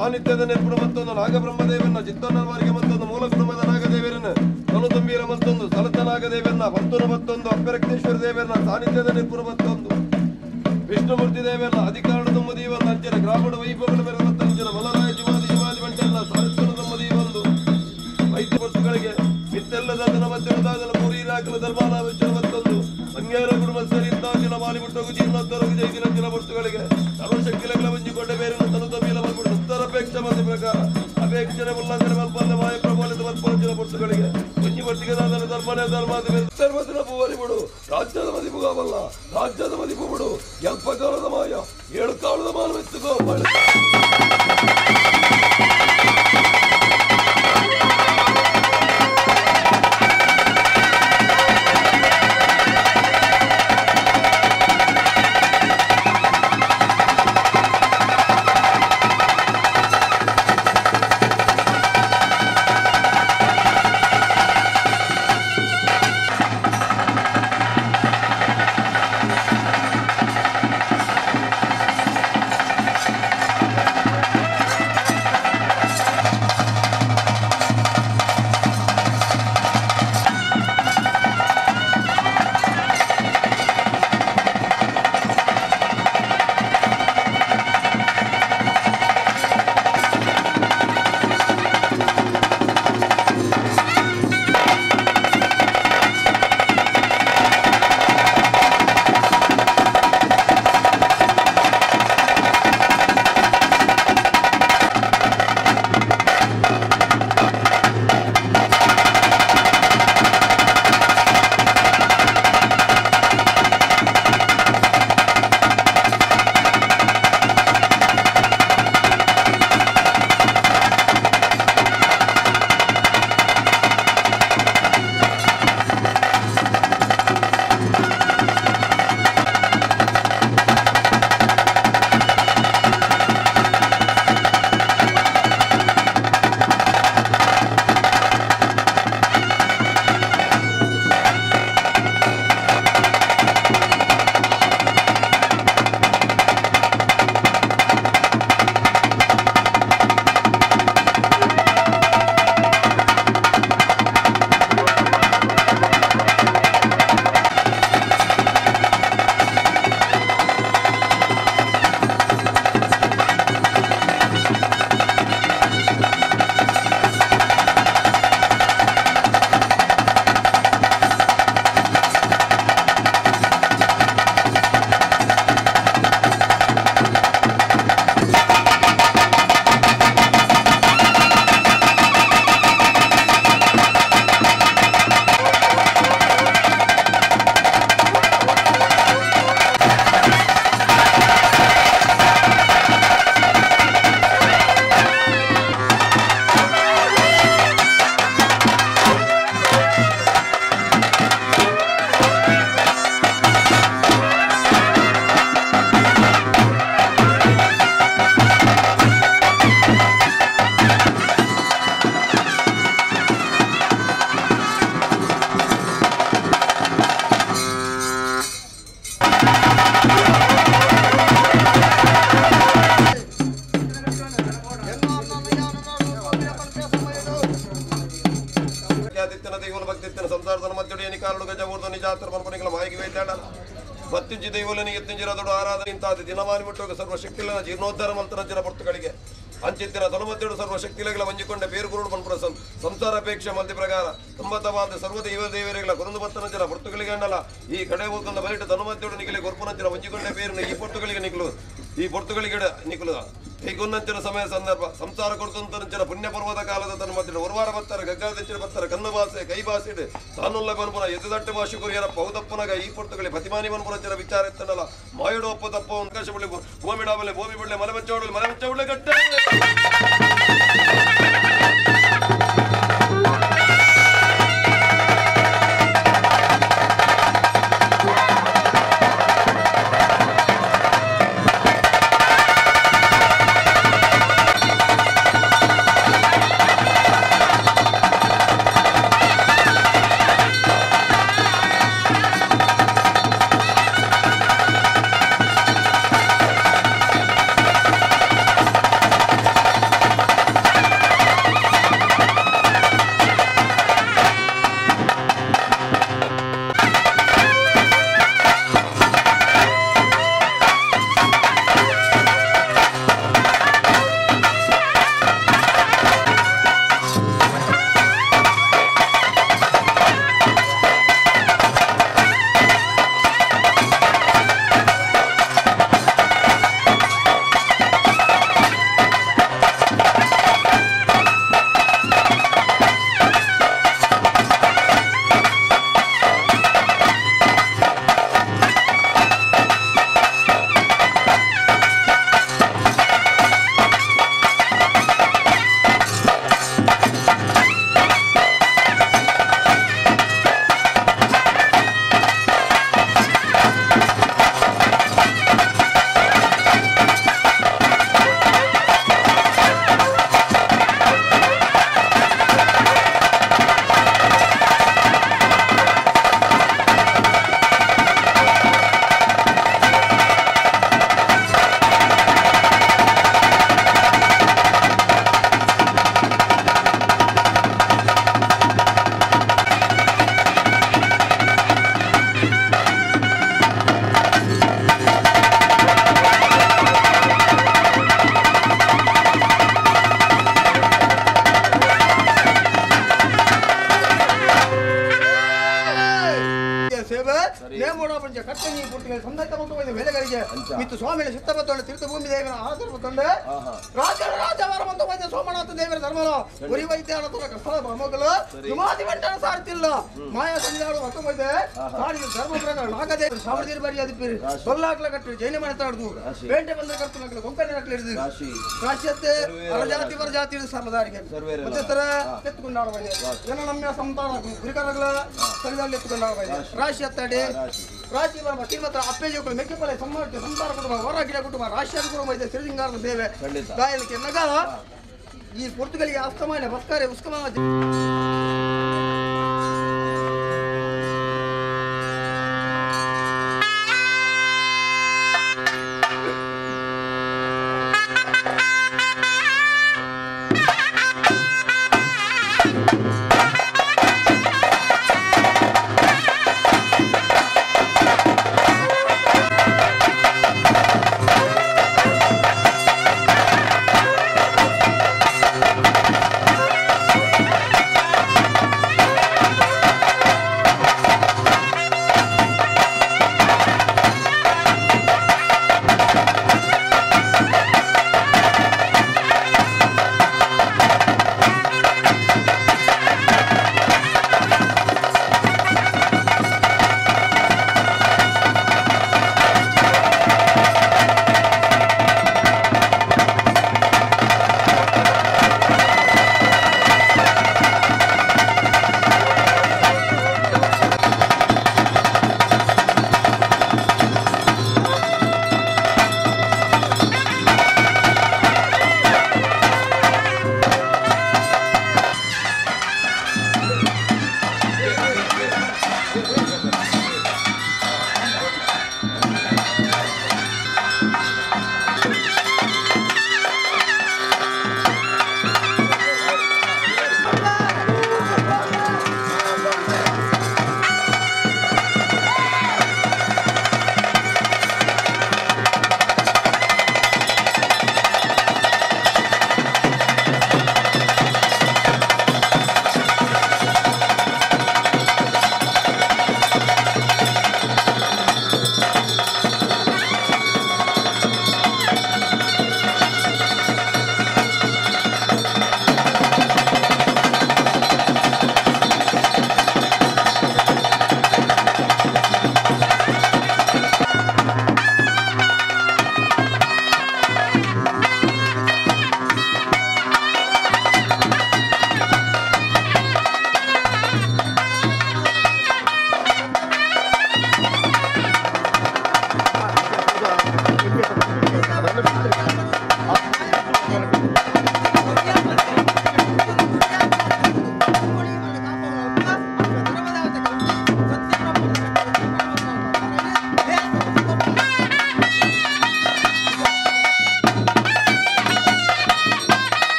ಸಾನ್ನಿಧ್ಯದ ನಿರ್ಪಣ ಮತ್ತೊಂದು ನಾಗಬ್ರಹ್ಮದೇವನ ಚಿತ್ತನ್ನವಾರಿಗೆ ಮತ್ತೊಂದು ಮೂಲ ಕುಟುಂಬದ ನಾಗದೇವರನ್ನು ತನು ತುಂಬಿರ ಮತ್ತೊಂದು ಸ್ಥಳದ ನಾಗದೇವರನ್ನ ಭರ್ತನ ಮತ್ತೊಂದು ಅಪ್ಪರಕ್ತೇಶ್ವರ ದೇವರನ್ನ ಸಾನ್ನಿಧ್ಯದ ನಿರ್ಪಣ ಮತ್ತೊಂದು ವಿಷ್ಣುಮೂರ್ತಿ ದೇವರನ್ನ ಅಧಿಕಾರದ ತುಂಬದೀವನ್ನ ಅಂಚಿನ ಗ್ರಾಮದ ವೈಭವಗಳ ಮೇಲೆ ಮತ್ತಂಚಿನ ಮಲರಾಯ ಜುಮಾದಿ ಜುಮಾದಿ ಮಂಟೆಲ್ಲ ಸಾಹಿತ್ಯದ ತುಂಬದೀವೊಂದು ವೈದ್ಯ ವಸ್ತುಗಳಿಗೆ ಮಿತ್ತೆಲ್ಲದ ಮಧ್ಯದಾದಲ ಪೂರಿ ರಾಕಲ ಧರ್ಮಾನಾವಿಷ್ಣ ಮತ್ತೊಂದು ಅಂಗೇರ ಕುಟುಂಬ ಸರಿದ್ದಾಚಿನ ಮಾಲಿಬಿಟ್ಟೋಗು ಜೀರ್ಣೋತ್ತರಗು ಜೈದಿನಂಚಿನ ವಸ್ತುಗಳಿಗೆ ಸರ್ವಶಕ್ತಿಗಳ ಮಂಜಿಕೊಂಡ ಬೇರೆ ತನು ತಮ್ಮಿಲ ಮಲ್ಪಡು ಉತ್ತರಪೇಕ್ಷ ಮತಿ ಪ್ರಕಾರ ಅಪೇಕ್ಷಣೆ ಉಲ್ಲಂಘನೆ ಮಲ್ಪಲ್ಲ ಮಾಯ ಪ್ರಬಲಿತ ಮಲ್ಪಂಚಿನ ವಸ್ತುಗಳಿಗೆ ಒಂಜಿ ಪಟ್ಟಿಗೆ ದಾದಲ ಧರ್ಮನೇ ಧರ್ಮಾದಿ ಸರ್ವದಿನ ಪೂವರಿ ಬಿಡು ರಾಜ್ಯದ ಮದಿಪು ಕಾವಲ್ಲ ರಾಜ್ಯದ ಮದಿಪು ಬಿಡು ಎಲ್ಪ ಕಾಲದ ಮಾಯ ಏಳು ಕಾಲದ ಮಾನವೆತ್ತುಕೋ. ಸರ್ವಶಕ್ತಿಲ ಜೀರ್ಣೋದ್ಧಾರ ಮಂತ್ರಜ್ಜನ ಪೊರ್ತುಗಳಿಗೆ ಅಂಚಿತ್ತಿನ ತೊಲಮತ್ತೆರಡು ಸರ್ವಶಕ್ತಿಗಳ ವಂಜಿಕೊಂಡ ಬೇರುಗುರುಡು ಪನ್ಪುರ ಸಂಸಾರಾಪೇಕ್ಷೆ ಮಲ್ತಿ ಪ್ರಕಾರ ತುಂಬತವಾದ ಸರ್ವ ದೈವ ದೇವರುಗಳ ಕುರುಂದು ಬತ್ತನಂಚಿನ ಪೊರ್ತುಗಳಿಗೆ ಅಣ್ಣಲ ಈ ಕಡೆ ಹೋಗ್ಕೊಂಡ ಬಲಿಟ ತನುಮತ್ತೆರಡು ನಿಗಲಿ ಗೊರ್ಪುನಂಚಿನ ವಂಜಿಕೊಂಡ ಬೇರು ಈ ಪೊರ್ತುಗಳಿಗೆ ನಿಕಲು ಈ ಪೊರ್ತುಗಳಿಗೆ ನಿಕಲು ಹೀಗುನ್ನಂಚಿನ ಸಮಯ ಸಂದರ್ಭ ಸಂಸಾರ ಕೊಡ್ತಂತನಂಚಿನ ಪುಣ್ಯ ಪರ್ವದ ಕಾಲದ ತನ್ನ ಮತ್ತಿನ ಒರ್ವಾರ ಬತ್ತರ ಗಗ್ಗರದಂಚಿನ ಬತ್ತರ ಕಣ್ಣು ಭಾಷೆ ಕೈ ಭಾಷೆ ತಾನುಲ್ಲ ಬನ್ಪುರ ಎದುದಟ್ಟು ಭಾಷೆ ಕೊರಿಯರ ಪೌದಪ್ಪನಗ ಈ ಪೊರ್ತುಗಳಿ ಪ್ರತಿಮಾನಿ ಬನ್ಪುರಂಚಿನ ವಿಚಾರ ಎತ್ತನಲ್ಲ ಮಾಯುಡು ಒಪ್ಪ ತಪ್ಪ ಒಂದು ಕಶ ಬಳ್ಳಿ ಭೂಮಿ ಡಾಬಲೆ ಭೂಮಿ ಬಿಡ್ಲೆ ಮಲೆ ಮಚ್ಚ ಮಲೆ ಮಚ್ಚ ಉಳ್ಳೆ ಗಟ್ಟ. ನೇಮೋಡ ಪಂಚ ಕಟ್ಟನಿ ಪುಟ್ಟಿಗೆ ಸಂದರ್ಭ ಮತ್ತು ವೇಲೆಗಳಿಗೆ ಮಿತ್ತು ಸ್ವಾಮಿನ ಸುತ್ತಮತ್ತೊಂಡ ತೀರ್ಥಭೂಮಿ ದೇವರ ಆಧಾರ ಮತ್ತೊಂಡೆ ರಾಜ ರಾಜವರ ಮತ್ತು ವೈದ್ಯ ಸೋಮನಾಥ ದೇವರ ಧರ್ಮಲ ಉರಿ ವೈದ್ಯರ ಸ್ಥಳ ಮಗಳು ಯುಮಾದಿ ಬಂಟನ ಸಾರ್ತಿಲ್ಲ ಮಾಯಾ ಸಂಜಾಡು ಮತ್ತು ವೈದ್ಯ ಸಾರಿ ಧರ್ಮ ಪ್ರಕಾರ ನಾಗದೇವ ಸಾಮರ್ದಿರ ಬರಿ ಅದಿಪ್ಪಿರಿ ಸೊಲ್ಲಾಕ್ಲ ಕಟ್ಟಿ ಜೈನ ಮನೆ ತಾಡ್ದು ಪೇಂಟೆ ಬಂದ ಕರ್ತನಕ್ಲ ಕೊಂಕಣಿ ನಕ್ಲ ಹಿಡಿದು ರಾಶಿಯತ್ತೆ ಅರಜಾತಿ ಪರಜಾತಿ ಸಮುದಾಯಕ್ಕೆ ಮಧ್ಯಸ್ಥರ ಎತ್ತುಕೊಂಡಾಡ ವೈದ್ಯ ಜನ ನಮ್ಮ ಸಂತಾನ ಗುರಿಕರಗಳ ಸರಿದಲ್ಲಿ ಎತ್ತುಕೊಂಡಾಡ ವೈದ್ಯ ರಾಶಿ ಅತ್ತಡಿ ರಾಶಿ ಬರ ಶ್ರೀಮತ್ರ ಅಪ್ಪೇಜುಗಳು ಮೆಕ್ಕೆಪಲೆ ಸಂಸಾರ ಸಂಸಾರ ಕುಟುಂಬ ಹೊರ ಗಿಡ ಕುಟುಂಬ ರಾಶಿಯ ಕುಟುಂಬ ಇದೆ ಸಿರಿಸಿಂಗಾರದ ಸೇವೆ ಗಾಯನಕ್ಕೆ ನಗ ಈ ಪೋರ್ಚುಗಲಿಗೆ ಅಸ್ತಮಾನ ಬಸ್ಕಾರೆ ಉಸ್ಕಮಾನ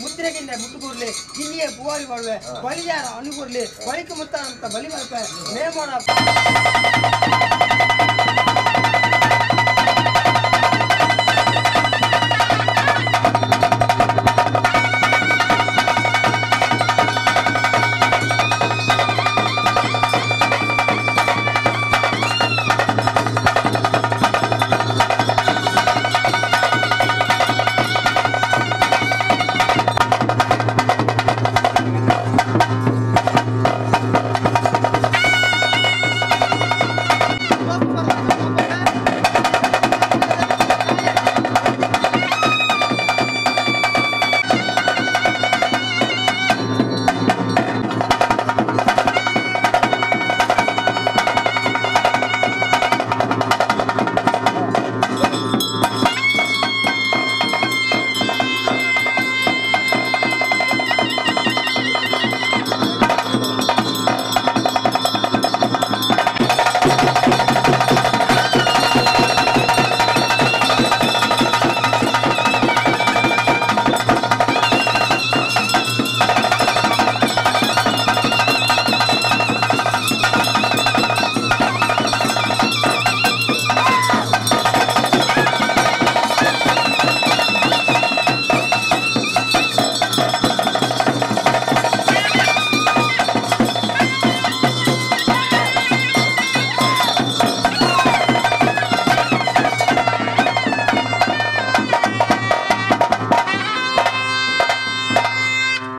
ಮುತ್ತಿರಗಿಂಡೆ ಮುಟ್ಟುಕೂರ್ಲಿ ಗಿನ್ನಿಯೇ ಪೂವಾರಿ ಮಾಡುವೆ ಬಲಿಜಾರ ಅನುಕೂರ್ಲಿ ಬಳಿಕ ಮುತ್ತ ಅಂತ ಬಲಿ ಮಾಡ್ಪೆ ನೇಮೋಡ.